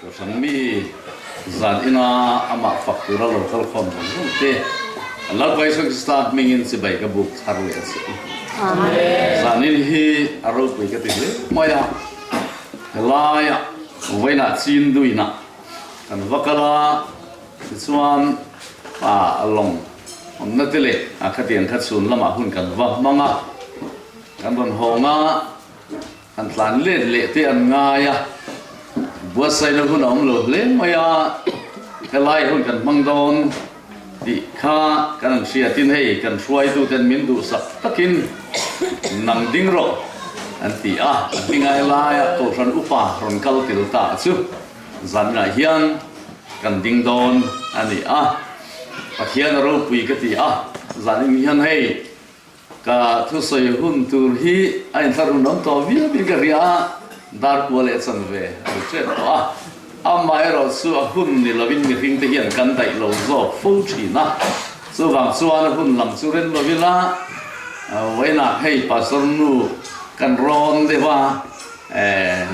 Kohhran mi zan ina amah fak tura lo kal khawm zawng zawng te kan Lalpa Isua Krista hmingin chibai ka buk thar leh a che u. Zanin hi a ropui ka ti hle mai a, helaia vawiinah Chinduinah kan va kal a, tichuan a lawng awmna te leh a khatiang kha chhun lamah hun kan va hmang a, kan rawn hawng a. An tlan let leh te an ngai a, buatsaihna hun a awm lo hle mai a, helai hun kan hmang dawn tih kha kan an hriatin hei kan hruaituten min duhsak takin nang ding rawh an ti a, a hminga helaia Kohhran upa rawn kal tel ta chu zanah hian kan ding dawn a ni a, Pathian a ropui ka ti a, zanin hian hei Ka thusawi hun tur hi a inthlahrun awm tawh viau in ka hria a, dar kua leh chan ve a ri tep tawh a. Amaherawhchu a hun ni lovin mihring te hian kan daih lo zawk fo thin a, chuvang chuan a hun lam chu rem lo ila, vawiinah hei Pastor nu kan rawn deuh a,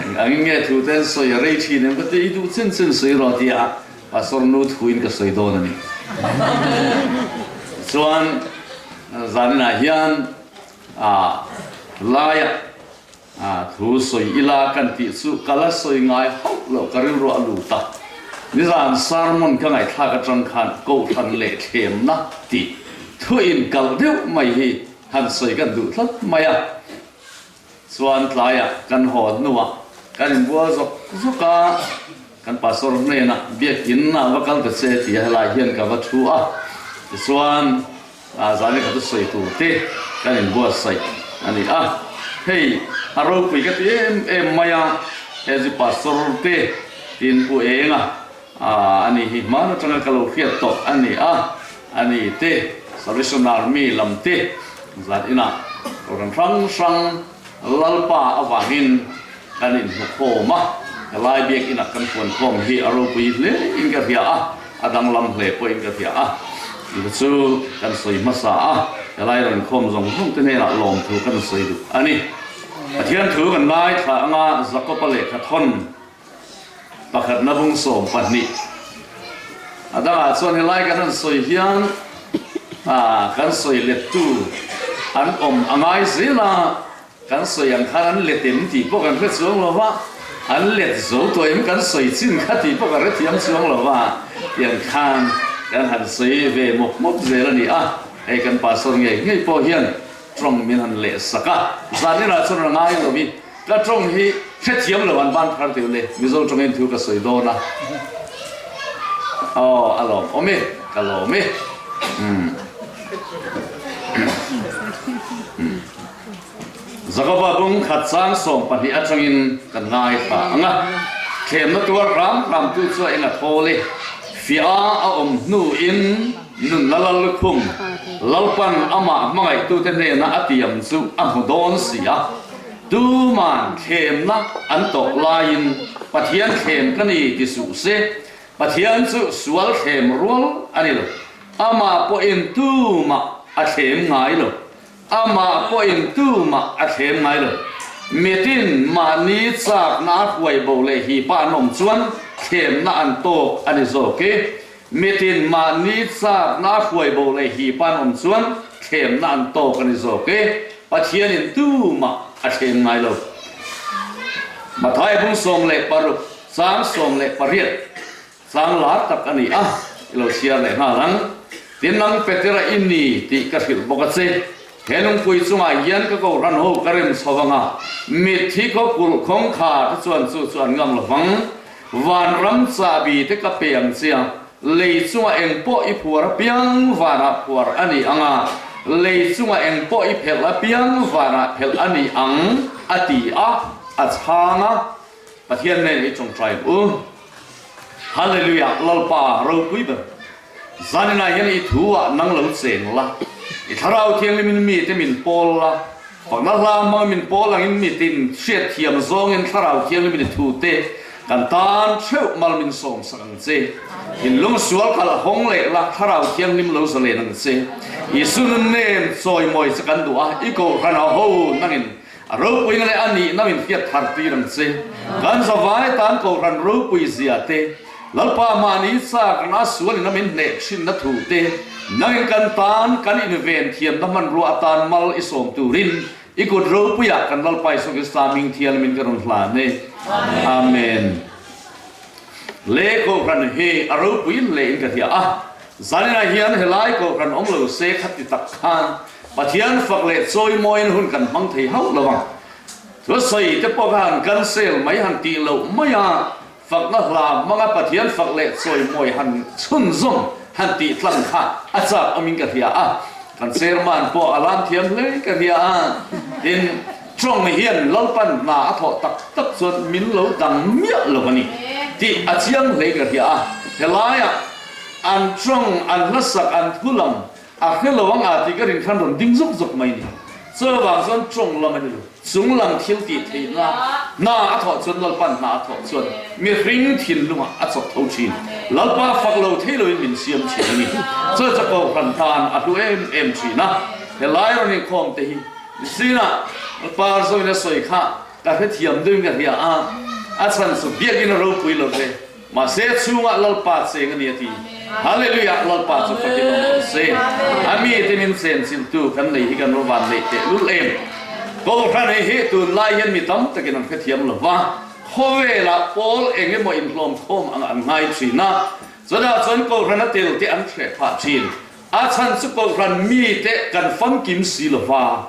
engangin nge thu te an sawi a rei thin em ka ti, i duh chin chin sawi rawh tia Pastor nu thuin ka sawi dawn a ni. Chuan zaninah hian laiah thu sawi ila kan tih chu ka la sawi ngai hauh loh ka rilru a lut a. Nizan sermon ka ngaihthlak atang khan Kohhran leh thlemna tih thu inkalh deuh mai hi han sawi kan duh tlat mai a. Chuan tlaiah kan haw hnuah kan inbual zawk zawk a, kan pastor hnenah biakinn ah va kal ta che tih helai hian ka va thu a, tichuan zan khat a sawi tur te kan inbuatsaih a ni a, hei a ropui ka ti em em mai a, he chu pastor te tin Pu Enga a ni hi hman atanga ka lo hriat tawh a ni a, a ni te Salvation Army lam te zan inah Kohhran hrang hrang Lalpa avangin kan inhmu khawm a, helai biakinah kan puan khawm hi a ropui hle in ka hria a, a danglam hle pawhin ka hria a, tih chu kan sawi hmasa a, helai rawn khawm zawng zawng te hnenah lawmthu kan sawi duh a ni. Pathian thu kan ngaithla anga Jakob-a lehkha thawn Pakhatna bung 12. A dangah chuan helai kan han sawi hian kan sawi lettu an awm a ngai zel a, kan sawi ang khan an let em tih pawh kan hre chuang lo va, an let zo tawh em kan sawi chin kha tih pawh kan hre thiam chuang lo va, tiang khan kan han sawi ve mawp mawp zel a ni a, hei kan pastor ngei ngei pawh hian tawng min han leh sak a, zaninah chuan a ngai lo i. Ka tawng hi hrethiam lo an ban thar deuh le, Mizo tawngin thu ka sawi dawn a. Aw a lawm awm e, ka lawm e. Umm. Jakoba bung khat chang 12 atangin kan ngaithla ang a, thlemna tuar ram ram tu chu a eng a thawl e, fiah a awm hnuin nunna lal lukhum Lalpan amah hmangaihtute hnena a tiam chu a hmu dawn si a. Tuman thlemna an tawh laiin Pathian thlem ka ni ti suh se, Pathian chu sual thlem rual a ni lo. Amah pawhin tumah a thlem ngai lo. Amah pawhin tumah a thlem ngai lo. Mitin mahni chakna a hruai bo leh hipa an awm chuan thlemna an tawk a ni zawk e. Mitin mahni chakna a hruai bo leh hipa an awm chuan thlemna an tawk a ni zawk e. Pathianin tumah a thleng ngai lo. Matthai bung 16 chang 18 chang lar tak a ni a, i lo chhiar leh nghal ang. Tin, nang Petera i ni tih ka hrilh bawk a che. He lungpui chungah hian ka kohhran ho ka rem chho vang a, mitthi khaw kulh khawng kha te chuan chu chu an ngam lo vang. Vanram chahbi te ka pe ang che a, Lei chunga eng pawh i phuar apiang vanah phuar a ni ang a, lei chunga eng pawh i phelh apiang vanah phelh a ni ang, a ti a, a chhang a. Pathian nen i tawngtai ang u. Hallelujah, Lalpa ropui ber. Zaninah hian i thu ah nang lo cheng la, i Thlarau Thianghlimin mite min pawl la, Fakna hla hmang min pawl angin mitin hriatthiam zawngin Thlarau Thianghlimin i thute kan tan theuh mal min sawmsak ang che. Thinlung sual kal hawng leh la Thlarau Thianghlim lo zalen ang che. Isu nun nem chawimawi che kan duh a, i kohhran a ho nangin. A ropuina leh a nihna min hriat thar tir ang che. Kan zavai tan Kohhran ropui zia te, Lalpa mahni chakna sualin a min hneh thinna thu te, nangin kan tan kan inven thiamna hmanrua atan mal i sawm turin i kut ropuiah kan Lalpa Isua Krista hming thianghlimin ka rawn hlan e. Amen. Le Kohhran hi a ropui hle in ka hria a, zaninah hian helai Kohhran awm lo se khati tak khan Pathian fak leh chawimawiin hun kan hmang thei hauh lo ang. Thusawi te pawh kha han cancel mai han tih loh mai a, fakna hla hmanga Pathian fak leh chawimawi han chhunzawm han tih tlang kha a chak awmin ka hria a. Kan chairman pawh a lam thiam hle ka hria a. Tin, tawng hian Lalpan hna a thawh tak tak chuan min lo dang miah lo a ni tih a chiang hle ka hria a. Helaiah an tawng, an hlasak, an thulam A hre lo ang a tih ka rin khan rawn ding zuk zuk mai ni. Chuvang chuan tawng lam a ni lo. Chung lam thil tih theihna hna a thawh chuan Lalpa'n hna a thawh chuan mihring thinlungah a chawp tho thin. Lalpa fak lo thei loin min siam thin a ni. Chu chu Kohhran tan a hlu em em thin a. Helai rawn inkhawm te hi zinah Lalpa Zoin a sawi kha ka hrethiam deuhin ka hria a, a chhan chu biakinn a ropui lo ve. Mahse chhungah Lalpa cheng a ni a ti. Hallelujah! Lalpa chu fakin awm rawh se. A mite min chenchilhtu kan nei hi kan va van neih teh lul em. Kohhran hi hi tunlai hian mi tam takin an hrethiam lo va, khawvelah pawl eng emaw inhlawm khawm ang an ngai thin a, chutah chuan Kohhran a tel te an hreh phah thin. A chhan chu Kohhran mite kan famkim si lo va,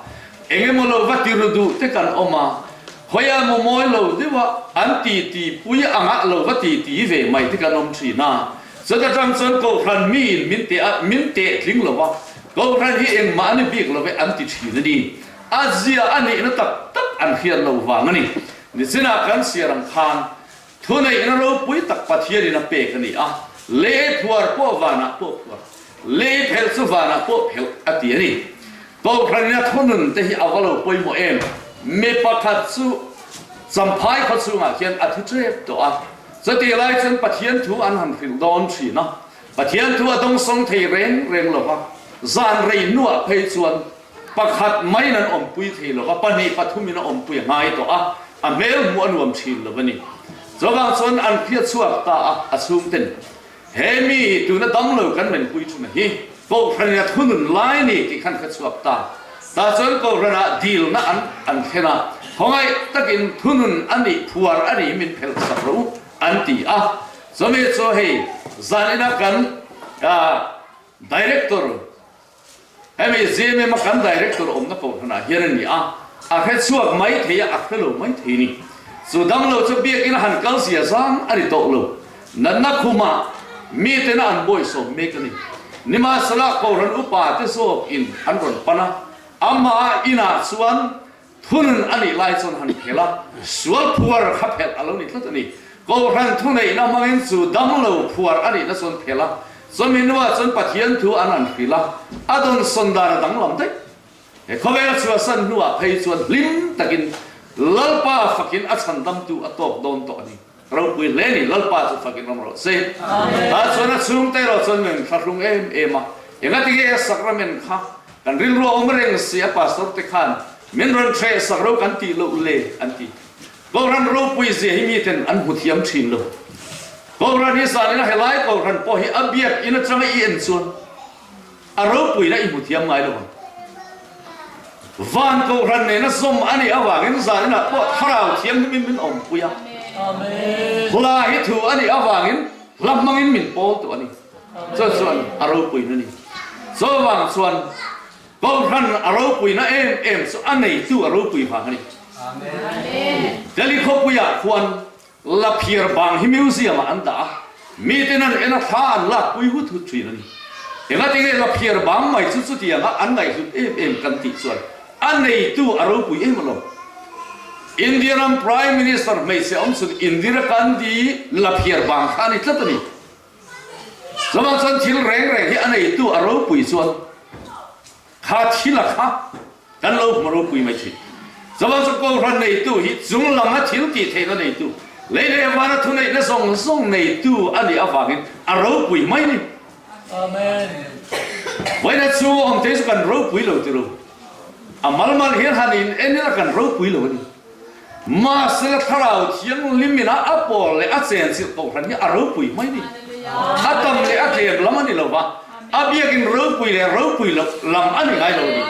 eng emaw lo va ti ru duh te kan awm a, khawiah emaw mawi lo deuha an ti ti pui angah lo va ti ti ve mai te kan awm thin a. Chut atang chuan Kohhran miin min teh a, min teh tling lo va, Kohhran hi engmah a ni bik lo ve an ti thin a ni. A zia a nihna tak tak an hriat lo vang a ni. Nichinah kan siar ang khan Thuneihna ropui tak Pathianin a pek a ni a, lei phuar pawh vanah pawh phuar, lei phelh chu vanah pawh phelh a ti a ni. Kohhranin a thunun te hi a va lo pawimawh em? Mi pakhat chu Champhai khaw chhungah khian a thu tep tawh a, chutih lai chuan Pathian thu an han hrilh dawn thin a, Pathian thu a dawngsawng thei reng reng lo va, zan rei hnuah phei chuan Pakhat maiin an awmpui thei lo va, pahnih pathumin a awmpui a ngai tawh a, a hmel hmuh a nuam thin lo a ni. Chuvang chuan an hriat chhuak ta a, a chhungten, He mi hi tuna dam lo kan menpui thuna hi Kohhranin a thunun lai ni tih khan hre chhuak ta. Tah chuan Kohhranah dilna an an thlen a, khawngaih takin thunun a nih phuar a nih min phelh sak rawh u an ti a. Chumi chu hei zanina kan Director Hemi ZMM a kan Director awmna kohhranah hian a ni a, a hre chhuak mai thei a, a hre lo mai thei ni. Chu damlo chu biakinn a han kal zia zang a ni tawh lo. Natna khumah mitena an bawisawm mek a ni. Nimahsela kohhran upa te zawkin an rawn pan a, amah inah chuan Thunun a nih lai chuan han phelh a, sual phuar kha phelh a lo ni tlat a ni. Kohhran thuneihna hmangin chu damlo phuar a nihna chuan phelh a, chumi hnuah chuan Pathian thu an han hrilh a, a dawnsawn dan a danglam daih. He khawvel chhuahsan hnuah phei chuan hlim takin Lalpa fakin a chhandamtu a tawk dawn tawh a ni. Ropui hle ni, Lalpa chu fakin awm rawh se. Tah chuan a chhungte erawh chuan min thlahrung em em a, engatinge sacrament kha Kan rilru a awm reng si a pastor te khan min rawn hreh sak ro kan tih loh le an ti. Kohhran ropui zia hi miten an hmu thiam thin lo. Kohhran hi zan ina helai kohhran pawh hi a biak in atanga i en chuan a ropuina i hmu thiam ngai lo ang. Van kohhran nena zawm a nih avangin zan inah pawh thlarau thianghlimin min awmpui a. Hla hi thu a nih avangin hla hmangin min pawl tawh a ni. Chu chuan a ropuina ni. Chuvang chuan Kohhran a ropuina em em chu a neitu a ropui vang a ni. Delhi khawpuiah khuan Laphiar bang hi museum ah an dah a, miten an en a thla an lakpui hut hut thin a ni. Engatinge Laphiar bang mai chu chutianga an ngaihhlut em em kan tih chuan a neitu a ropui em alawm. India ram Prime Minister hmeichhe awm chhun Indira Gandhi Laphiar bang kha a ni tlat a ni. Chuvang chuan thil reng reng hi a neitu a ropui chuan kha thil a kha kan lo hmu ropui mai thin. Chuvang chuan Kohhran neitu hi chung lama thil tih theihna neitu, lei leh vana thuneihna zawng zawng neitu a nih avangin a ropui mai ni. Amen. Vawiina chhunga awm thei chu kan ropui lo ti ru. A mal mal hian han in en ila kan ropui lo a ni. Mahsela Thlarau Thianghlim ina a pawl leh a chenchilh kohhran hi a ropui mai a ni. A tam leh a tlem lam a ni lo va, a biakin ropui leh ropui loh lam a ni ngai lo a ni.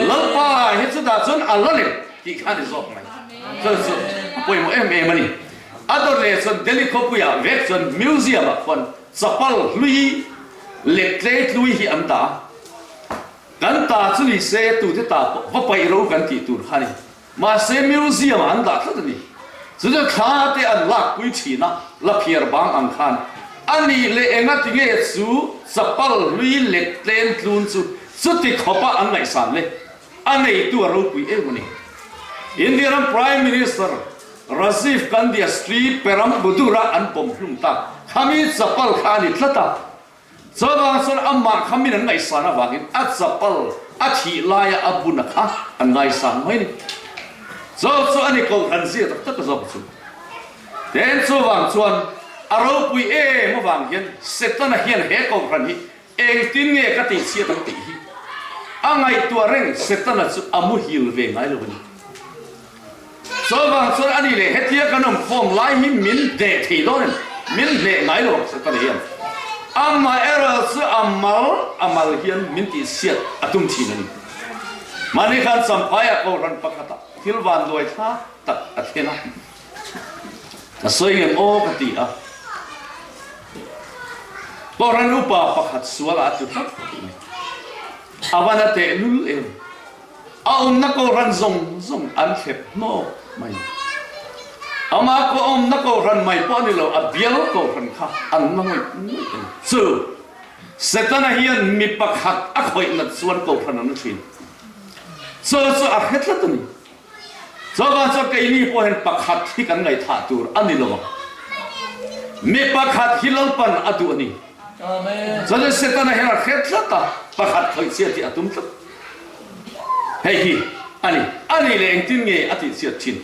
Lalpa hi chutah chuan a la lem tih kha a ni zawk mai. Chu chu a pawimawh em em a ni. A dawt leh chuan Delhi khawpuiah vek chuan museum ah khuan chapal hlui leh tlei tlui hi an dah a. Kan ta chu ni se tute ta pawh va paih ro kan tih tur kha a ni. Mahse museum ah an dah tlat a ni. Chu chu thla te an lakpui thin a, la phiar bang ang khan. A nih leh enga ti nge chu chapal hlui lek tlem tlun chu chuti khawpa an ngaihsan le? A neitu a ropui em a ni. India ram Prime Minister Rajiv Gandhi-a Sri Perambudur-a an pawm hlum tak khami chapal kha a ni tlat a. Chuvang chuan amah kha min an ngaihsan avangin a chapal a thih laia a buna kha an ngaisang mai a ni. Chu chu a ni kohhran zia tak tak zawk chu. Tin, chuvang chuan a ropui em avang hian Setana hian he kohhran hi engtin nge ka tihchhiat ang tih hi a ngaihtuah reng Setana chu a muhil ve ngai lo a ni. Chuvang chuan ani leh hetia kan awm khawm lai hi min hneh thei dawn em? Min hneh ngai lo ang Setana hian. Amaherawh chu a mal a mal hian min tihchhiat a tum thin a ni. Mahni khan Champhaiah kohhran pakhatah thil vanduai thlak tak a thlen a. Ka sawi ngem aw ka ti a. Kohhran upa pakhat sualah a tlu tlat mai. A van a tehlul em? A awmna kohhran zawng zawng an thlep hnawk mai. Amah pawh awmna kohhran mai pawh a ni lo, a bial kohhran kha an la ngawih ngawih a ni. Chu Setana hian mi pakhat a khawih nat chuan kohhran an la thin. Chu chu a hre tlat a ni. Chuvang chuan keini pawh hian pakhat hi kan ngaihthah tur a ni lo ang. Mi pakhat hi Lalpan a duh a ni. Chuan Setana hian a hre tlat a, pakhat khawih chhiat hi a tum tlat. Hei hi a ni, a nih leh engtin nge a tihchhiat thin?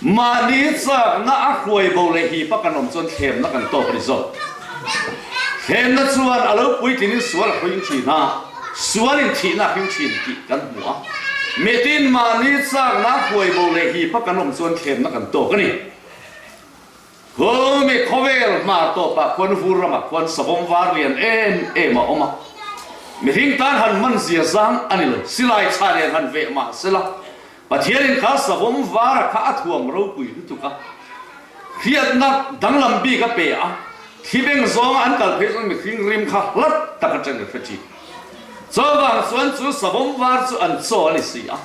Mahni chakna a hruai bo leh hi pa kan awm chuan thlemna kan tawk a ni zawk. Thlemna chuan a lo puitlingin sual a hruing thin a, sualin thihna a hring thin tih kan hmu a. Mitin mahni chakna a hruai bo leh hi pa kan awm chuan thlemna kan tawk a ni. Humi khawvel hma tawpah khuan vur ramah khuan savawm var lian em em a awm a, mihring tan han man zia zang a ni lo, silai chha nen han veh mah sela, Pathianin kha savawm vara kha a thuam ropui lutuk a, hriatna danglam bik a pe a, thli beng zawnga an kal phei chuan mihring rim kha hlat tak atangin a hre thin. Chuvang chuan chu savawm var chu an chaw a ni si a.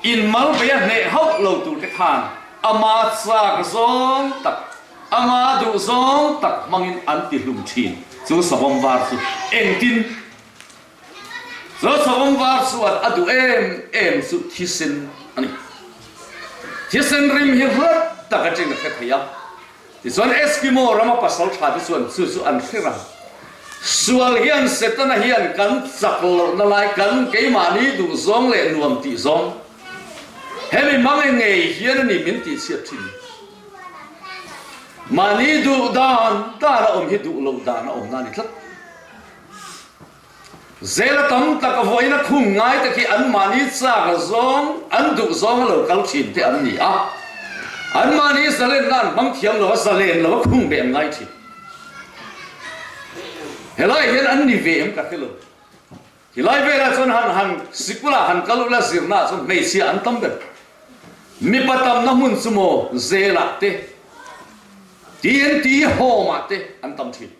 In mal vei a hneh hauh lo tur te khan ama chak zawng tak, ama duh zawng tak hmangin an ti hlum thin. Chu savawm var chu engtin? Chu savawm var chuan a duh em em chu thisen a ni. Thisen rim hi hlat tak atangin a hre thei a. Tichuan Eskimo rama pasal tha te chuan chu chu an hre rang. Sual hian Setana hian kan chak lohna lai kan keimahni duh zawng leh nuam tih zawng hemi mange ngei hian a ni min tihchhiat thin. Mahni duh dan dan a awm hi duh loh dan a awmna a ni tlat. Zela tam tak a vawiin a khung ngai te khi anmahni chak zawng, an duh zawng a lo kal thin te an ni a. Anmahni zalenna an hmang thiam lo a, zalen lo a khung beh an ngai thin. Helai hian an ni ve em ka hre lo. Helai velah chuan han han sikulah han kal ula zirna ah chuan hmeichhia an tam ber. Mipa tamna hmun chu maw Zelah te, TNT home ah te an tam thin.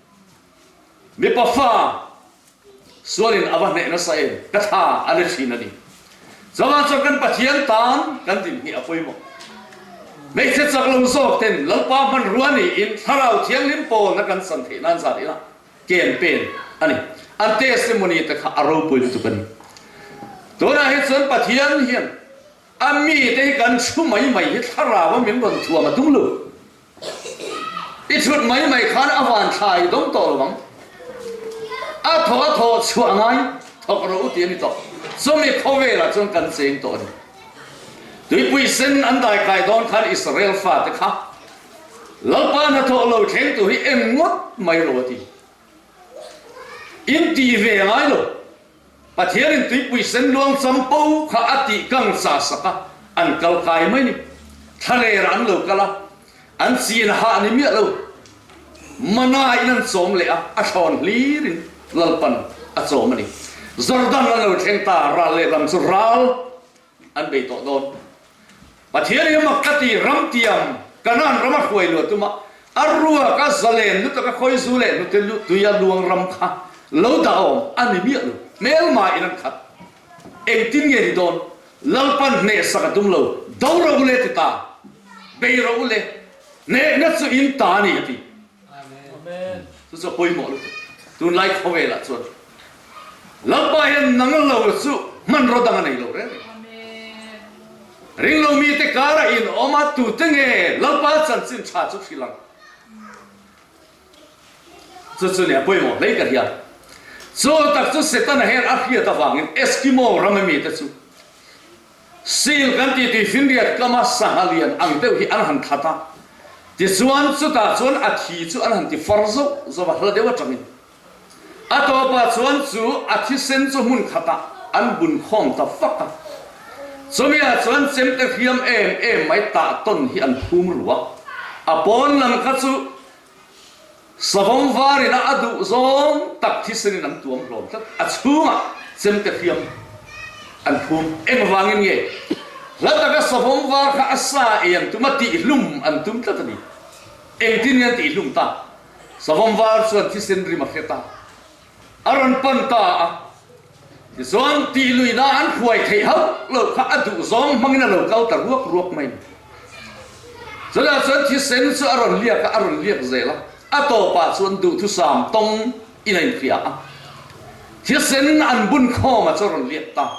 Mipa fa sualin a va hneh nasa em? Ka thla a ni thin a ni. Chuvang chuan kan Pathian tan kan din hi a pawimawh. Hmeichhe chak lo zawk ten Lalpa hmanrua niin Thlarau Thianghlim pawlna kan san theih nan zat ila ken pen a ni. An testimony te kha a ropui lutuk a ni. Tunah hi chuan Pathian hian a mite hi kan thu mai mai hi Thlarau a min rawn thuam a tum lo. I chhut mai mai khan a van thla i dawng tawh lo ang. A thaw a thaw chhuah ngai thawk rawh u ti a ni tawh. Chumi khawvelah chuan kan cheng tawh a ni. Tuipui sen an dai kai dawn khan Israel fate kha Lalpa hnathawh lo thleng tur hi en ngawt mai lo a ti. In ti ve ngai lo. Pathianin tuipui sen luang champo kha a tih kang cha sak a, an kal kai mai ni. Thlaler an lo kal a, an chin hah ni miah lo. Mana in an chawm leh a, a thlawn hlir in Lalpan a chawm a ni. Jordan an lo thleng ta, ral lehlam chu ral an bei tawh dawn. Pathian hi mak ka ti, ramtiam Kanaan rama hruai luah tuma a ruak a zalen lutak a khawizu leh hnute tuia luang ram kha lo dah awm a ni miah lo. Hmelma in an khat. Engtin nge ni dawn? Lalpan hnehsak a tum lo. Do rawh u le ti ta. Bei rawh u le. Hnehna chu in ta a ni a ti. Chu chu a pawimawh lutuk. Tunlai khawvelah chuan Lalpa hian nang lo chu hmanraw dang a nei lo reng reng. Ringlo mite kara in awm a tute nge Lalpa chanchin tha chu hrilh ang. Chu chu nia pawimawh hlei ka hria. Chu tak chu Setana hian a hriat avangin Eskimo ram ami te chu Sil kan tih tui finriat kama sangha lian ang deuh hi an han khat a, tichuan chutah chuan a thi chu an han ti far zauh zauh a, hla deuh atangin. A tawpah chuan chu a thisen chu hmun khatah an bun khawm ta fak a, chumiah chuan chemte hriam em em mai tah tawn hi an phum ru a, a pawn lam kha chu Savawm var ina a duh zawng tak thisenin an tuam hlawm tlat. A chhungah chemte hriam an phum. Engvangin nge hla taka savawm var kha a sa ei an tum a, tihhlum an tum tlat a ni. Engtin nge an tihhlum ta? Savawm var chuan thisen rim a hre ta. A rawn pan ta a, tichuan tih luihna an hruai theih hauh loh kha a duh zawng hmangin a lo kal ta ruak ruak mai. Chutah chuan thisen chu a rawn liak a, a rawn liak zel a, a tawpah chuan duhthusam tawng in a inhria a, thisen an bun khawm a chu a rawn liak ta.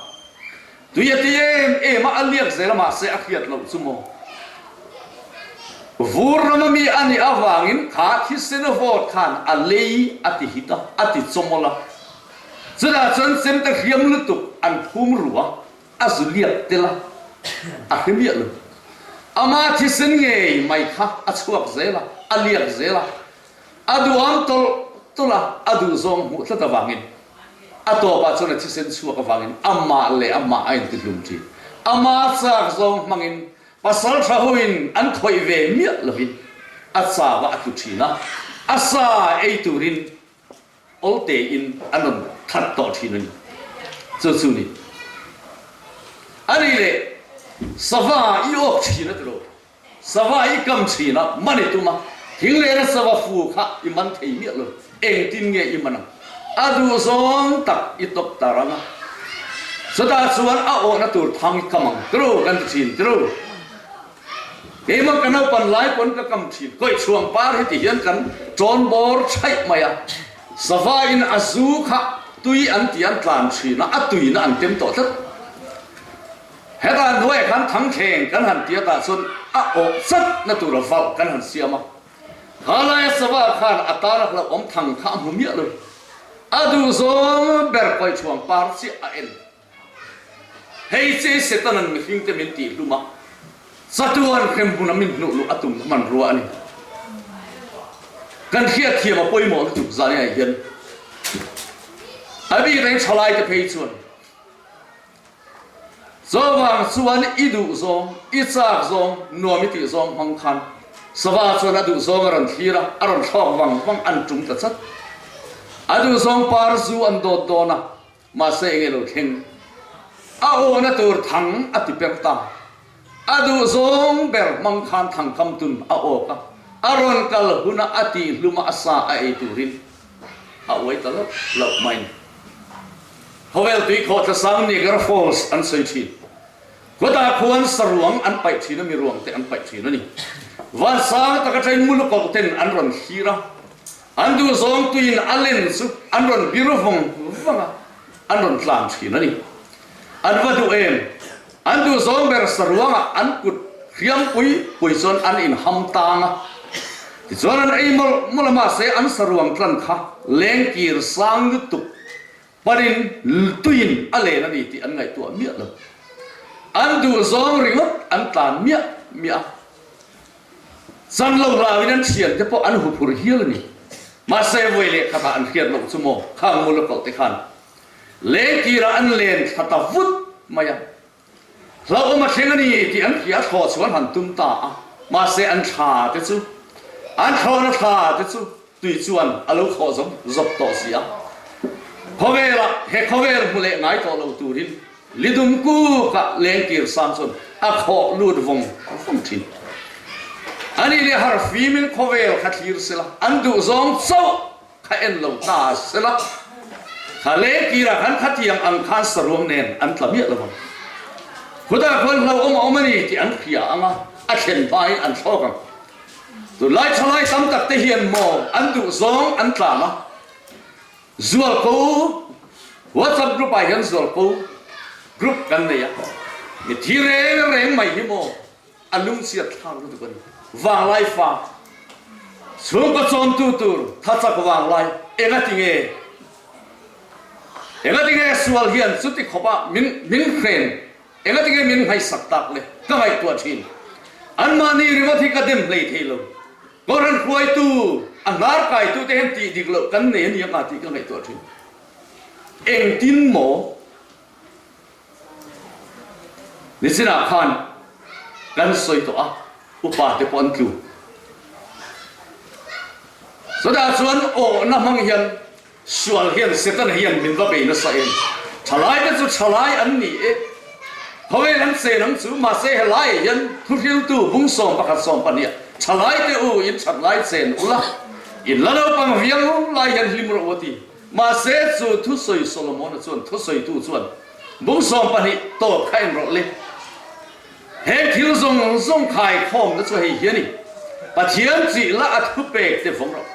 Tui a ti em em a, a liak zel a mahse a hriat loh chu maw. Vur rama mi a nih avangin kha thisen a vawt khan a lei a ti hit a, a ti chawmawlh a. Chutah chuan chemte hriam lutuk an phum ru a, a zu liak tel a, a hre miah lo. Ama thisen ngei mai kha a chhuak zel a, a liak zel a, a duham tawlh tawlh a, a duhzawng hmuh tlat avangin. A tawpah chuan a thisen chhuak avangin amah leh amah a intihlum thin. Ama chak zawng hmangin pasal tha hoin an khawih ve miah lovin a chau a a tlu thin a, a sa ei turin awl tein an rawn that tawh thin a ni. Chu chu ni. A nih leh sava i awk thin a ti lo. Sava i kam thin a, man i tum a, thing lehna sava fu kha i man thei miah lo, engtin nge i man ang? A duh zawng tak i tawp ta rang a, chutah chuan a awhna tur thang i kam ang tiro kan ti thin tiro. Keimah ka naupan lai pawn ka kam thin, kawihchhuang par hi ti hian kan tawn bawr chaih mai a, sava in a zu kha tui an ti an tlan thin a, a tuina an tem tawh tlat. Hetah hnuaiah khan thangthleng kan han ti atah chuan a awh chat na tura valh kan han siam a. Kha laia sava khan a tana hlauhawm thang kha a hmu miah lo. A duh zawng ber kawihchhuang par chiah a en. Hei che Setanan mihringte min tih hlum a, chatuan hremhmun a min hnuh luh a tum hmanrua a ni. Kan hriatthiam a pawimawh lutuk zaniah hian a bik reng thalaite phei chuan Chuvang chuan i duh zawng, i chak zawng, nuam i tih zawng hmang khan sava chuan a duh zawng a rawn thlir a, a rawn thlawk vang vang an tum ta chat. A duh zawng par zu an dawt dawn a, mahse enge lo thleng? A awhna tur thang a ti per ta. A duh zawng ber hmang khan thangkam tun a awk a, a rawn kal huna a tih hluma a sa a ei turin a uai ta loh loh mai ni. Khawvel tui khawhthla sang Niagara Falls an sawi thin. Khawtah khuan saruang an paih thin a, mi ruang te an paih thin a ni. Van sang tak atangin mulukawlh ten an rawn thlir a, an duhzawng tuiin a len chu an rawn bir vawng vang a, an rawn tlan thin a ni. An va duh em? An duhzawng ber saruangah an kut hriam pui pui chuan an inham tang a, tichuan an ei mawlh mawlh a, mahse an saruang tlan kha lengkir sang lutuk panin tuiin a len a ni tih an ngaihtuah miah lo. An duhzawng ringawt an tlan miah miah a, chan lo hlauin an thiante pawh an huphurh hial a ni. Mahse vawi leh khatah an hriat loh chu maw khang mul a koh te khan. Lengkirah an len thla ta vut mai a. Hlauhawm a thleng a ni tih an hria a thlawh chu an han tum ta a, mahse an thla te chu, an thlawhna thla te chu tui chuan a lo thlawh zawp zawp tawh si a. Khawvelah he khawvel hmu leh ngai tawh lo turin Lidum kukah lengkir sang chuan a khawh lut vawng vawng thin. Ani leh harfimin khawvel kha thlir sela, an duhzawng chauh kha en lo ta sela, kha lengkirah khan khatiang ang khan saruang nen an tla miah lo ang. Khutah khuan hlauhawm a awm a ni tih an hria ang a, a thlen hmain an thlawk ang. Tunlai thalai tam tak te hian maw an duhzawng an tlan a, Zualko WhatsApp group ah hian Zualko group kan nei a, mi thi reng reng mai hi maw a lungchhiat thlak lutuk a ni. Vanglai fa chhungkaw chawmtu tur thachak vanglai engati nge engati nge sual hian chuti khawpa min min hren engati nge min ngaihsak tak le ka ngaihtuah thin. Anmahni ringawt hi ka dem hlei thei lo. Kohhran hruaitu, a hnar kaitute hian tih dik loh kan nei a ni anga tih ka ngaihtuah thin. Engtin maw? Nichinah khan kan sawi tawh a, upa te pawh an tlu. Chutah chuan awhna hmang hian Sual hian Setana hian min va bei nasa em? Thalai te chu thalai an ni e. Khawvel an chen ang chu, mahse helaiah hian thuhriltu bung 11 12 ah thalai te u in that lai chen ula, in la naupang viau lai hian hlim rawh u a ti. Mahse chu thusawi Solomona chuan thusawitu chuan bung 12 tawp kha en rawh le. Heng thil zawng zawng khaikhawmna chu hei hi a ni, Pathian chih la a thupek te vawng rawh.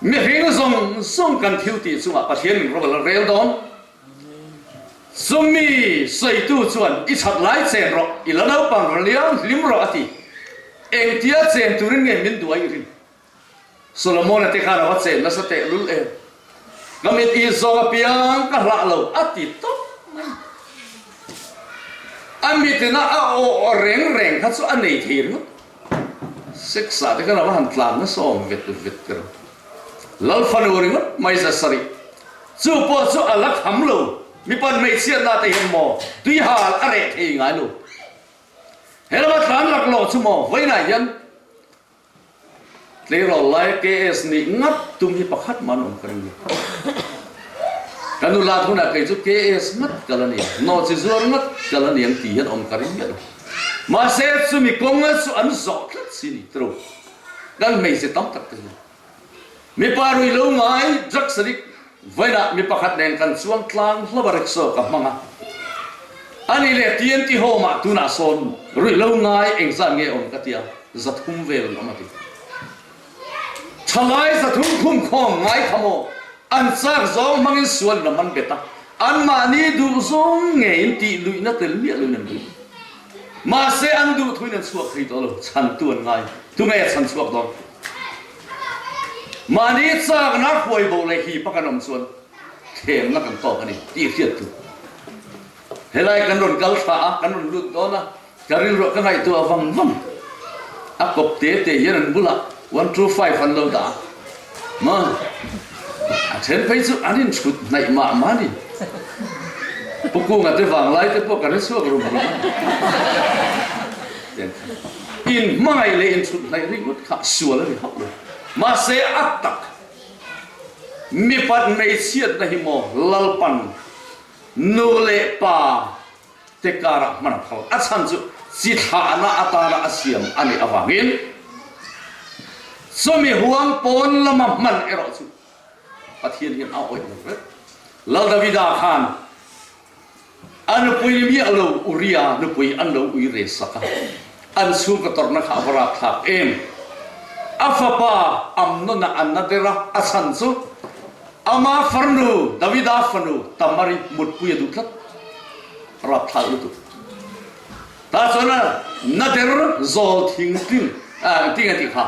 Mihring zawng zawng kan thil tih chungah Pathian min rawh la rel dawn. Chumi sawitu chuan i chhat lai chen rawh, i la naupang raliang hlim rawh a ti. Engtia chen turin nge min duai i rin? Solomona te khan a va chen nasa teh lul em? Ka mit i zawng apiang ka hlah lo a ti tawp mai. A mitina a aw reng reng kha chu a nei thei ringawt. Sex ah te khan a va han tlan nasa awm vet vet ka ring. Lal fanu ringawt mai za sarih. Chu pawh chu a la kham lo. Mipan hmeichhiatna te hian maw tuihal a reh thei ngai lo. He lama tlan laklawh chu maw vawiinah hian Tleirawl lai KS nih ngat tum hi pakhat mah an awm ka ring lo. Ka nulat hunah kei chu KS ngat ka la ni ang, nawhchi zuar ngat ka la ni ang tih hian awm ka ring miah lo. Mahse chumi kawnga chu an zawh tlat si ni tiro. Kan hmeichhe tam tak te hian. Mipa rui lo ngai drugs addict vawiinah mi pakhat nen kan chuang tlang hlauh a rickshaw ka hmang a. Ani leh TNT home ah tunah sawn ruih lo ngai engzat nge awm ka tia 300 vel an awm a ti. Thalai 300 khum khawm ngai kha maw an chak zawng hmangin sual in a man bet a, anmahni duh zawng ngeiin tih luihna tel miah loin an duh. Mahse an duh thuin an chhuak thei tawh lo, chhantu an ngai. Tunge a chhan chhuak dawn? Mahni chakna hruai bo leh hipa kan awm chuan thlemna kan tawk a ni tih hriat tur. Helai kan rawn kal thla a, kan rawn lut dawn a, ka rilruah ka ngaihtuah vang vang. A kawp te te hian an bulah one two five an lo dah a, maw? A then phei chu an inchhut hnaih mah mah a ni. Pu Kunga te vanglai te pawh ka hre chhuak rum rum a. In hmangaih leh inchhut hnaih ringawt kha sual a ni hauh lo. Mahse a tak mipat hmeichhiatna hi maw Lalpan nu leh pa te karah hman a phal. A chhan chu chi thlahna atana a siam a nih avangin chumi huang pawn lama hman erawh chu Pathian hian a awih lo vek. Lal Davida khan A nupui ni miah lo Uria nupui an lo ui re sak a, an chhungkaw tawrhna kha a va rapthlak em! A fapa Amnona an na der a, a chhan chu ama farnu Davida fanu Tamari mutpui a duh tlat. A rapthlak lutuk. Tah chuan a na der zawl thing tling, engtin nge tih kha?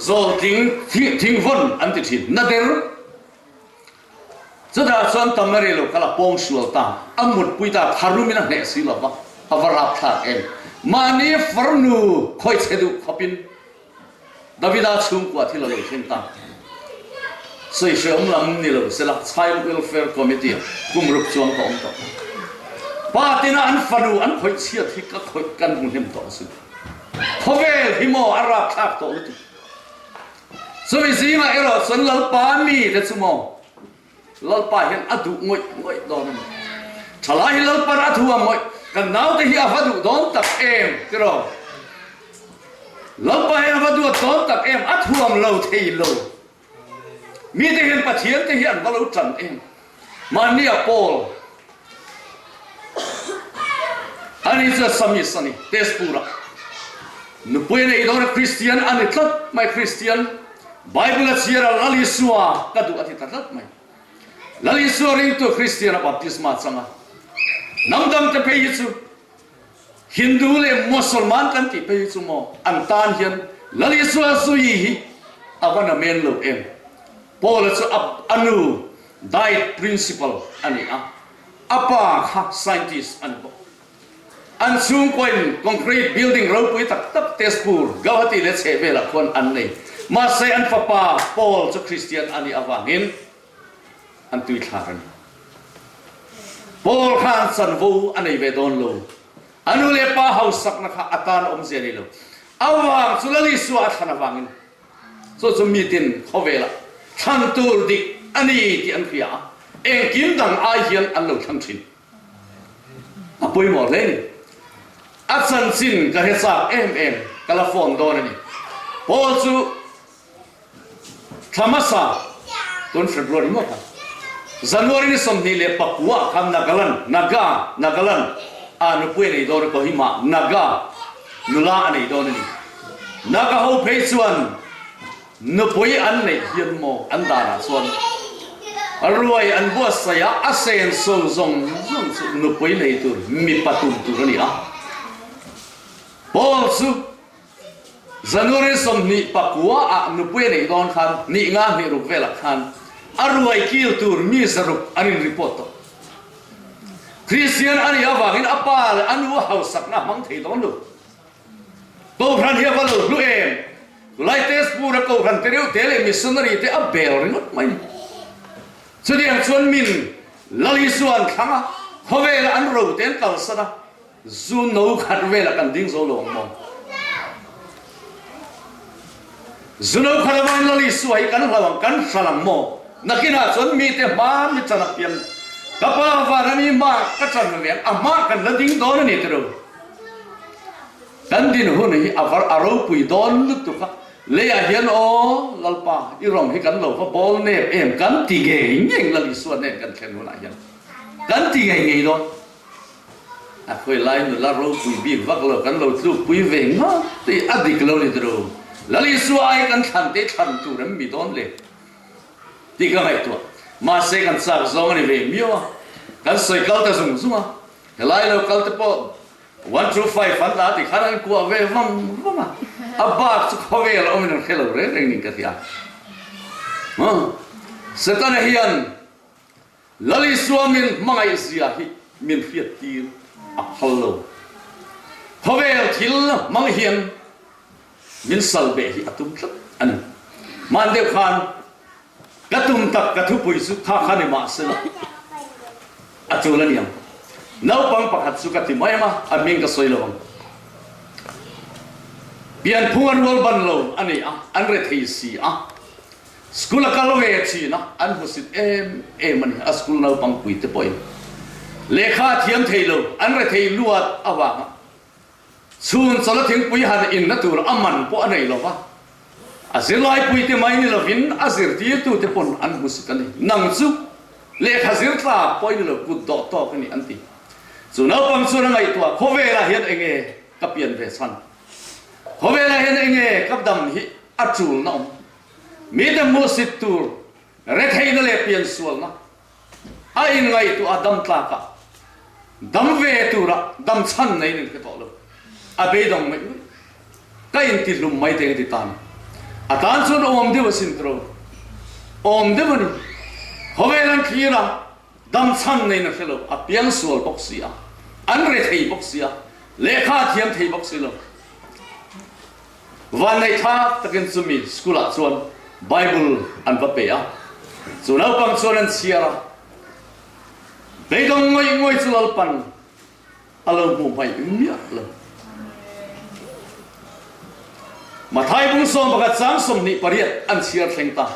Zawl tling thingvawn an ti thin. Na der. Chutah chuan Tamari lo kal a pawng sual ta, a mutpui ta, tharumin a hneh si lo va, a va rapthlak em. Mahni farnu khawichhe duh khawpin Davida chhungkua thil a lo thleng ta. Sawihrehawm lam ni lo sela Child Welfare Committee ah kum ruk chuan ka awm tawh. Pa tina an fanu an khawih chhiat hi ka khawih kan hmu hnem tawh asin. Khawvel hi maw a rapthlak tawh lutuk. Chumi zingah erawh chuan Lalpa mite chu maw Lalpa hian a duh ngawih ngawih dawn a ni. Thalai hi Lalpan a thuam ngawih, kan naute hi a va duh dawn tak em tiraw? Lalpa hian a va duat dawn tak em, a thuam lo thei lo. Mite hian Pathian te hi an va lo tan em? Mahni a Paul ani chu Assamese a ni, Tezpur ah. Nupui a nei dawn a Kristian a ni tlat mai, Kristian Bible a chhiar a Lal Isua ka duh a ti ta tlat mai. Lal Isua ringtu Kristian a baptisma chang a. Hnam dang te phei hi chu Hindu leh Mosolman kan tih phei hi chu maw an tan hian Lal Isua zui hi a va na men lo em. Paula chu a nu diet principal a ni a, a pa kha scientist a ni bawk. An chhungkuain concrete building ropui tak tak Tezpur, Gauhati leh chhehvelah khuan an nei. Mahse an fapa Paul chu Kristian a nih avangin an tuithlak a ni. Paul khan chanvo a nei ve dawn lo. A nu leh pa hausakna kha a tan awmzia a nei lo. A vang chu Lal Isua a thlan avangin Chu chu mitin khawvelah thlan tur dik a ni tih an hria a, engkim dang ai hian an lo thlang thin. A pawimawh hle ni. A chanchin ka hre chak em em, ka la phone dawn a ni. Paul chu thla hmasa tun February maw kha, January ni 29 ah khan Nagaland, Naga, Nagaland, ah nupui a nei dawn a, Kohima, Naga, nula a nei dawn a ni. Naga ho phei chuan nupui an neih hian maw an danah chuan ruai an buatsaih a, a senso zawng zawng chu nupui nei tur mipa tum tur a ni a. Paul chu January 29 ah nupui a neih dawn khan hnih nga hnih ruk velah khan a ruai kil tur mi zaruk an in report tawh. Kristian a nih avangin a pa leh a nu a hausakna a hmang thei dawn lo. Kohhran hi a va lo hlu em? Tulai Tezpur a kohhran te reuh te leh missionary te a bel ringawt mai ni. Chutiang chuan min Lal Isua an thlang a, khawvela an ro te an kalsan a, zu no khat velah kan ding zo lo ang maw? Zu no khat avangin Lal Isua hi kan hlau ang, kan hral ang maw? Nakinah chuan mite hma mi chan a pian, ka pa van a mi hma ka chan ve ang, a hma kan la ding dawn a ni tiro. Kan din hun hi a var a ropui dawn lutuk a, leiah hian aw Lalpa i rawng hi kan lo va bawl nep em kan ti ngei ngei Lal Isua nen kan thlen hunah hian kan ti ngei ngei dawn. A khawi lai nula ropui bik vak lo kan lo tlukpui ve ngawt tih a dik lo ni tiro. Lal Isua ai kan thlan te thlan tur em mi dawn le tih ka ngaihtuah. Mahse kan chak zawng a ni ve miau a, kan sawi kal ta zung zung a, helai lo kal te pawh One two five an la ti khan an kuah ve vang vang a, a bak chu khawvel a awmin an hre lo reng reng ning ka ti a. Setana hian Lal Isua min hmangaih zia hi min hriat tir a phal lo. Khawvel thil hmang hian min sal beh hi a tum tlat a ni. Hman deuh khan Ka tum tak ka thupui chu kha kha ni mah sela a tul a niang. Naupang pakhat chu ka ti mai a, a hming ka sawi lo ang. Pianphung a rual ban lo a ni a, an rethei si a. School a kal ve thin a, an hmusit em em a ni, a school naupang pui te pawhin. Lehkha a thiam thei lo, an rethei luat avanga Chhun chawlh a thingpui han inna tur a man pawh a nei lo va, a zirlaipuite mai ni lovin a zirtirtute pawn an hmusit a ni. Nang chu lehkha zir tlak pawh i ni lo, kut dawh tawk a ni an ti. Chu naupang chuan a ngaihtuah, Khawvelah hian enge ka pian ve chhan? Khawvelah hian enge ka dam hi a tulna awm? Mite hmuhsit tur retheihna leh piansualna A inngaihtuah a dam tlak a, dam ve tura dam chhan nei in hre tawh lo. A beidawng mai mai. Ka intihlum mai teng a ti ta ni. A tan chuan awm deuh asin tiro. Awm deuh a ni. Khawvel an thlir a, dam chhan nei in a hre lo. A piangsual bawk si a, an rethei bawk si a, lehkha a thiam thei bawk si lo. Vanneih thlak takin chumi school ah chuan Bible an va pe a. Chu naupang chuan an chhiar a, beidawng ngawih ngawih chu Lalpan a lo hmuh hmaih miah lo. Mathai bung 11 chang 28 an chhiar thleng ta.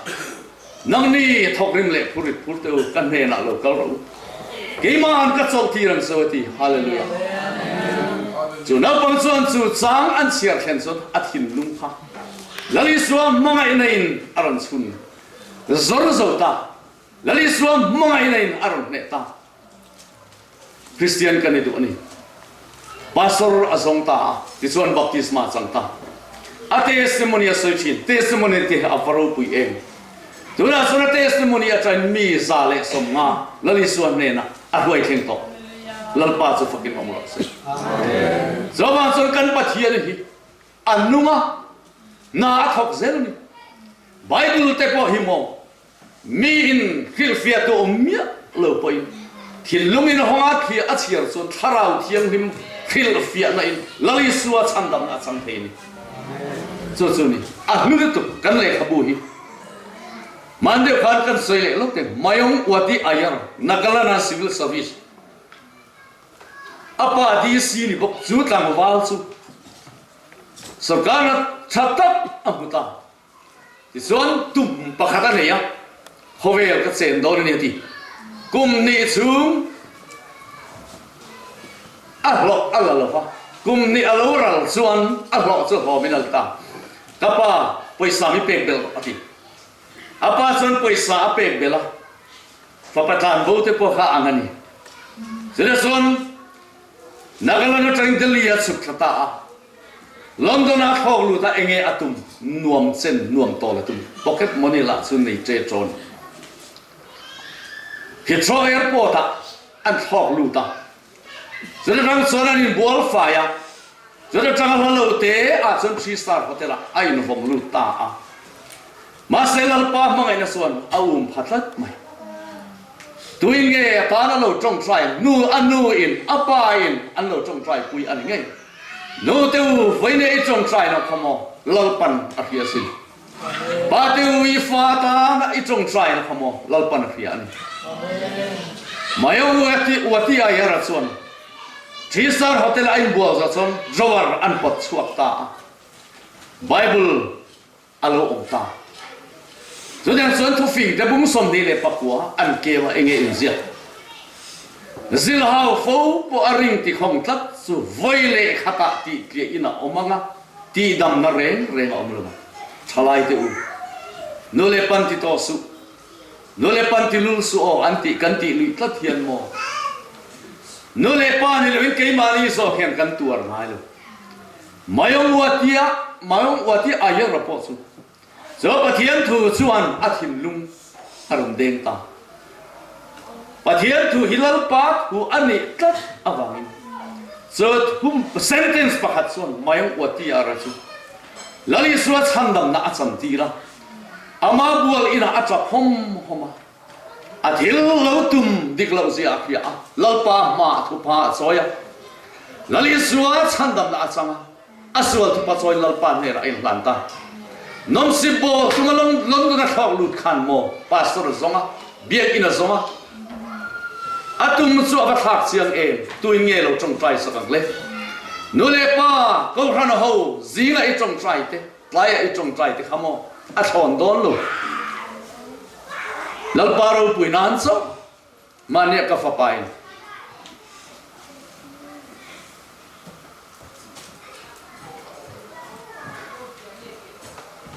Nangni thawkrim leh phurit phur te u ka hnenah lo kal rawh u. Keimahan ka chawlh tir ang cho a ti. Hallelujah. Chu naupang chuan chu chang an chhiar thlen chuan a thinlung kha Lal Isua hmangaihna in a rawn chhun zawr zo ta. Lal Isua hmangaihna in a rawn hneh ta. Kristian ka ni duh a ni. Pastor a zawng ta a, tichuan baptisma a chang ta. A testimony a sawi thin. Testimony te hi a va ropui em. Tunah chuan a testimony atangin mi 150 Lal Isua hnenah a hruai thleng tawh. Lalpa chu fakin awm rawh se. Chuvang chuan kan Pathian hi a nung a, hna a thawk zel a ni. Bible te pawh hi maw Mi in hrilhfiah tu awm miah lo pawhin thinlung in hawng a thliah a chhiar chuan Thlarau Thianghlim hrilhfiahna in Lal Isua chhandamna a chang thei a ni. Chu chu ni a hlu lutuk kan lehkhabu hi. Hman deuh khan kan sawi leh lawk te Mayong Uati Ayer Nagaland Civil Service a pa DC ni bawk chu tlangval chu sorkarna tha tak a hmu ta. Tichuan tum pakhat a nei a, khawvel ka chen dawn a ni a ti. Kum hnih chhung a hlawh a la lo va, kum hnih a lo ral chuan a hlawh chu hlawmin a la ta. Ka pa, pawisa mi pek belh rawh a ti. A pa chuan pawisa a pek belh a, fapa tlanbo te pawh kha ang a ni. Chutah chuan Nagaland atangin Delhi a chhuk thla ta a. London ah thlawk lut ah enge a tum nuam chen nuam tawl a tum pocket money lah chu nei tre trawn. Heathrow airport ah an thlawk lut a chuta tang chuan an inbual fai a chuta tang a hla lo te ah chuan three star hotel ah a invawm lut ta a mahse Lalpa hmangaihna chuan a um pha tlat mai. Tuin nge a tan a lo tawngtai nu a nu in a pa in an lo tawngtai pui a ni ngei. Nu te u vawiin i tawngtai lo kha maw Lalpan a hria sin. Pa te u i fa tan i tawngtai lo kha maw Lalpan a hria a ni. Maya u ati Ayara chuan Three Star Hotel a inbual zawh chuan drawer an pawt chhuak ta a. Bible a lo awm ta. Chutiang chuan thufing te bung 29 an keu a enge inziak. Zilhau fo pawh a ring ti khawng tlat chu vawi leh khatah tih tliah in a awm ang a, tihdamna reng reng a awm lo ang. Thalai te u, nu leh pan ti tawh suh, nu leh pan ti lul suh aw an tih kan tih luih tlat hian maw? Nu leh pa ni loin keimahni zawk hian kan tuar ngai lo. Mayong Uatia, Mayong Uati Ayera pawh chu chu Pathian thu chuan a thinlung a rawn deng ta. Pathian thu hi Lalpa thu a nih tlat avangin chu thu sentence pakhat chuan Mayong Uati Ara chu Lal Isua chhandamna a chantir a, ama bual inah a tap hawm hawm a. A thil lo tum dik loh zia a hria a, Lalpa hma a thupa a chawi a. Lal Isua chhandamna a chang a, a sual thupa chawiin Lalpa hnenah a inhlan ta. Nawmsip bawl chunga London a thlawk lut khan maw Pastor a zawng a, Biakinn a zawng a, a tum chu a va thlak chiang em, tuin nge lo tawngtai sak ang le? Nu leh pa, Kohhran ho zinga i tawngtai te, Tlaiah i tawngtai te kha maw a thlawn dawn lo. Lalpa ropui nan chauh mahnia ka fapa in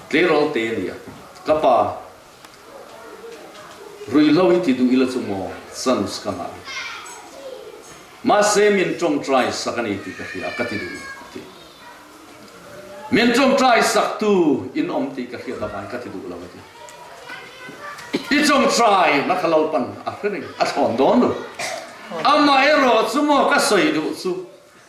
tleirawl te a ni a, ka pa ruihhlo hi ti duh ila chu maw chance ka ngah lo. Mahse min tawngtai sak a ni tih ka hria a, ka ti duh lo a ti. Min tawngtai saktu in awm tih ka hriat avangin ka ti duh lo a ti. I tawngtai na kha Lalpan a hre reng, a thlawn dawn lo. Amaherawh chu maw ka sawi duh chu,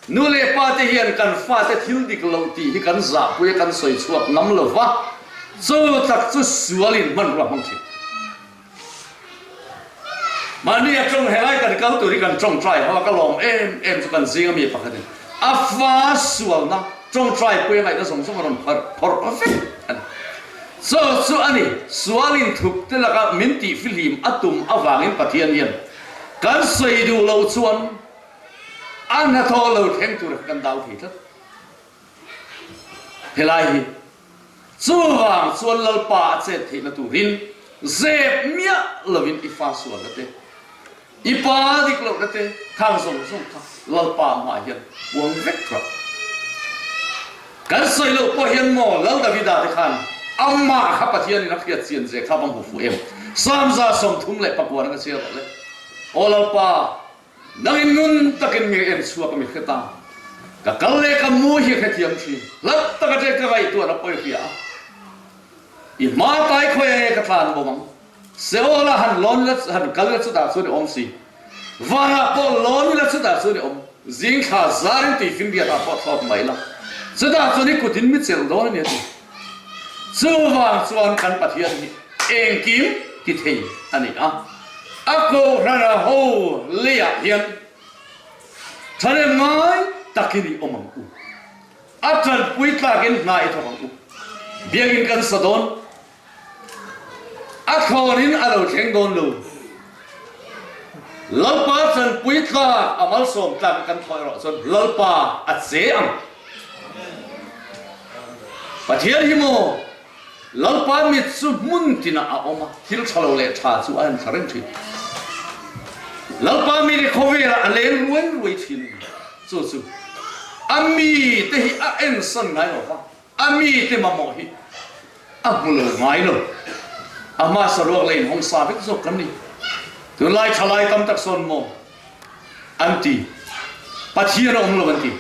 nu leh pa te hian kan fate thil dik loh tih hi kan zahpui a kan sawi chhuak ngam lo va, chu tak chu sualin hmanrua hmang thin. Mahni a tawng helai kan kal tur hi kan tawngtai ho a, ka lawm em em chu kan zing ami pakhatin a fa sualna tawngtai pui a ngaihna zawng zawng a rawn phawrh phawrh vek a ni. Chaw chu a ni, sual inthup te laka min tihfihlim a tum avangin Pathian hian kan sawi duh loh chuan a hnathawh lo thleng tur kha kan dau thei tlat. Helai hi chuvang chuan Lalpa a chet theihna turin zep miah lovin i fa sualna te, I pa dik lohna te khang zawng zawng kha Lalpa hmaah hian puang vek rawh. Kan sawi loh pawh hian maw Lal Davida te khan amah kha Pathianin a hriat chian ze kha va hmu fuh em? Psalm 39 ka chhiar rawh le. Aw Lalpa, nangin nun takin mi en chhuak a mi hre ta. Ka kal leh ka mu hi hrethiam thin. Hlat taka ṭe ka ngaihtuahna pawh i hria a. I hma tai khawi nge ka tlan bawm ang? Seol a han lawn ila han kal ila chutah chuan i awm si. Vanah pawh lawn ila chutah chuan i awm. Zing thla zarin tui finriat ah pawh thlawk mai ila chutah chuan i kut in mi chelh dawn a ni a ti. Chuvang chuan kan Pathian hi engkim ti thei a ni a. A kohhran a ho leiah hian thahnem ngai takin i awm ang u. A tanpui tlakin hna i thawk ang u. Biakinn kan sa dawn. A thlawnin a lo thleng dawn lo. Lalpa chanpui tlak a malsawm tlak a kan thaw erawh chuan Lalpa a che ang. Pathian hi maw Lalpa mit chu hmun tinah a awm a, thil tha lo leh tha chu a en thla reng thin. Lalpa mi hi khawvelah a leng ruai ruai thin a ni. Chu chu a mite hi a ensan ngai lo va. A mite mamawh hi a hmu lo ngai lo. A hma saruak leh inhawng sa vek zawk kan ni. Tunlai thalai tam tak sawn maw an ti. Pathian a awm lo an ti.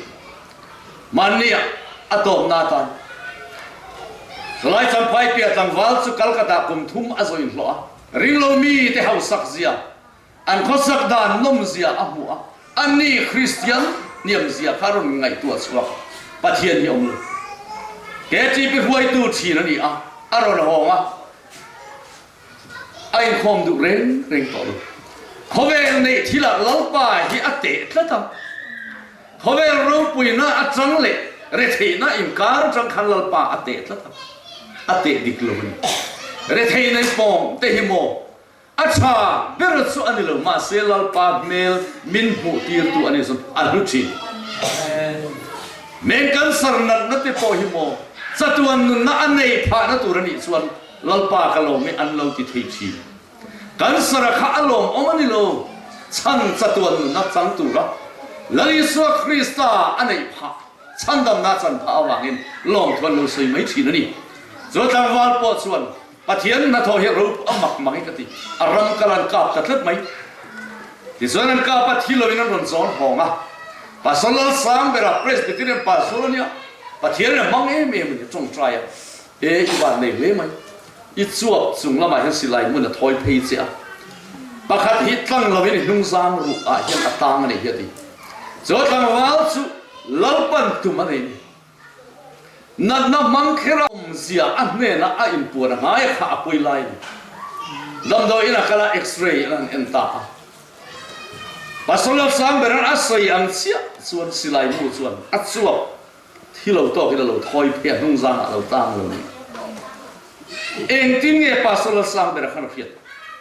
Mahni ah a tawpna atan Thalai Champhai piah tlangval chu Calcutta kum thum a zawin hlawh a. Ringlo mite hausak zia An khawsak dan nawmzia a hmuh a, anni Kristian hniamzia kha rawn ngaihtuah chhuak Pathian hi a awm lo. KTP hruaitu thin a ni a, a rawn hawng a, a inkhawm duh reng reng tawh lo. Khawvel neih thilah Lalpa hi a teh tlat a, khawvel ropuina atang leh retheihna inkar atang khan Lalpa a teh tlat a, a teh dik lo a ni. Retheihna i pawng te hi maw A tha ber chu a ni lo, mahse Lalpa hmel min hmuh tirtu a ni chu a hlu thin. Men cancer natna te pawh hi maw chatuan nunna a nei phahna tur a nih chuan Lalpa ka lawm i an lo ti thei thin. Cancer a kha a lawmawm a ni lo, chhan chatuan nunna chang tura Lal Isua Krista a neih phah chhandamna chan phah avangin lawmthu an lo sawi mai thin a ni. Chu tlangval pawh chuan Pathian hnathawh hi rop a mak mang hi ka ti. A ram kal an kap ta tlat mai. Tichuan an kap a, thi loin an rawn zawn hawng a. Pastor Lalsang bera Presbyterian pastor a nia, Pathian in a hmang em em a ni, tawngtai a. E, i van nei hle mai. I chuap chung lamah hian silai hmun a thawi phei che a. Pakhat hi tlang loin i hnungzang ruh ah hian a tang a nei hi a ti. Chu tlangval chu Lalpan tum a nei ni. Natna hmang kher a awmzia a hnena a inpuan a ngai a kha a pawi lai a ni. Damdawiin a kal a, X-ray an han en ta a. Pastor Lalsangberan a sawi ang chiah chuan silai mu chuan a chuap thi lo tawkin a lo thawi phei a, hnungzangah a lo tang lo ni. Engtin nge Pastor Lalsangbera khan a hriat?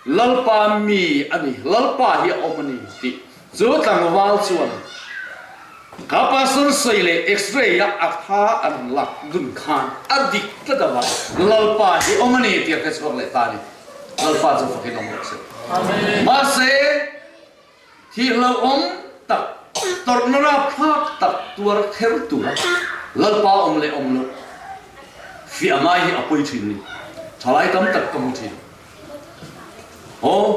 Lalpa mi a ni, Lalpa hi a awm a ni tih Chu tlangval chuan ka pastor sawi leh x-ray a a tha an rawn lak dun khan a dik tlat ava, Lalpa hi awm a ni tih a hre chhuak leh ta a ni. Lalpa chu fakin awm rawh se. Mahse, thihhlauhawm tak, tawrhna rapthlak tak tuar kher tura Lalpa awm leh awm loh fiah ngai hi a pawi thin a ni. Thalai tam tak ka hmu thin. Aw,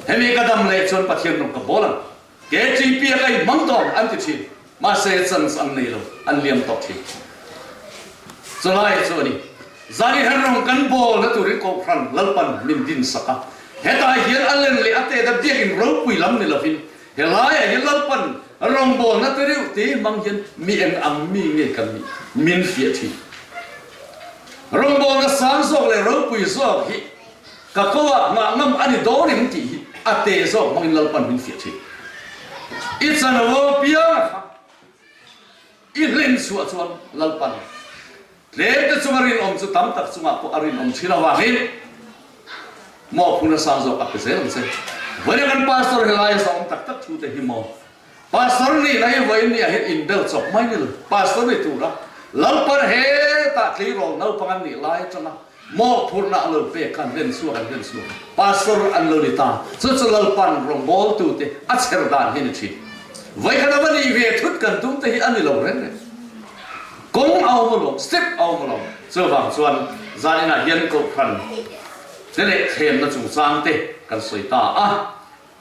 hemi ka dam leh chuan Pathian rawng ka bawl ang. KTP a ka inhmang tawh ang an ti thin. Mahse chance an nei lo, an liam tawh thin. Chulai chu a ni. Zani hen rawng kan bawlna turin Kohhran Lalpan min din sak a. Hetah hian a len leh a tet a biakin ropui lam ni lovin helaiah hian Lalpan rawngbawlna te reuh te hmang hian mi eng ang mi nge kan nih min fiah thin. Rawngbawlna sang zawk leh ropui zawk hi ka ko ah nghah ngam a ni dawn em tih hi a te zawk hmangin Lalpan min fiah thin. I chanvo pianga kha i hlen chhuah chuan Lalpan. Tlemte chunga rinawm chu tam tak chungah pawh a rinawm thin avangin mawhphurhna sang zawk a pe zel ang che. Vawiin kan pastor helaia zawng tak tak thu te hi maw? Pastor nihna hi vawiin ni ah hian inbel chawp mai ni lo. Pastor ni tura Lalpan hetah tleirawl naupang an nih lai atanga mawhphurhna a lo pek kha an hlen chhuak an hlen chhuak. Pastor an lo ni ta. Chu chu Lalpan rawngbawltute a chher dan hi a ni thin. Vawikhat a va nih ve thut kan tum te hi a ni lo reng reng. Kawng a awm alawm, step a awm alawm. Chuvang chuan zaninah hian kohhran te leh thlemna chungchang te kan sawi ta a.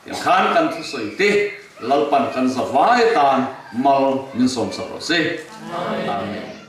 Tiang khan kan thusawi te Lalpan kan zavai atan mal min sawmsak rawh se. Amen.